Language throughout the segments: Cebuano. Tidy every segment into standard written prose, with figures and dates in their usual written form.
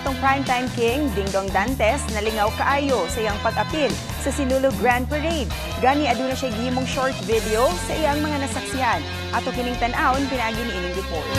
atong primetime king, Dingdong Dantes, nalingaw kaayo sa iyang pag-apil sa Sinulog Grand Parade. Gani aduna siya gihimong short video sa iyang mga nasaksihan. Ato kining tan-awon pinaagi ni ining report.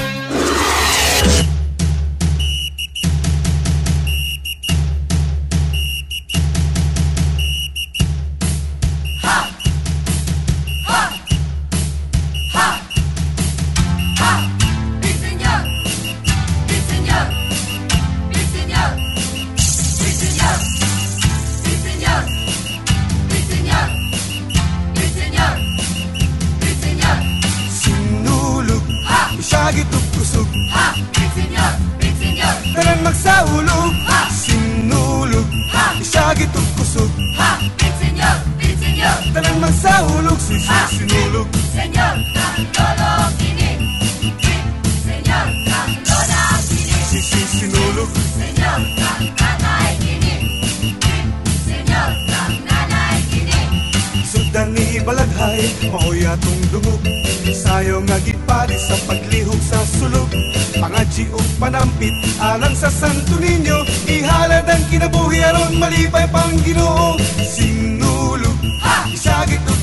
Sinulog, isagit ug kusog. Tanan magsaulog. Sinulog, isagit ug kusog. Tanan magsaulog, sinulog. Señor, ang lolo kini. Señor, ang lola kini. Sinulog. Señor, ang tatay kini. Señor, ang nanay kini. Sudan ni Balaghay, maoy atong dungog. Sayo nga gipari sa paglihok sa sulog. Pangadji ug panampit alang sa Santo Niño. Ihalad ang kinabuhi aron malipay pang Ginoo. Sinulog, isagit ug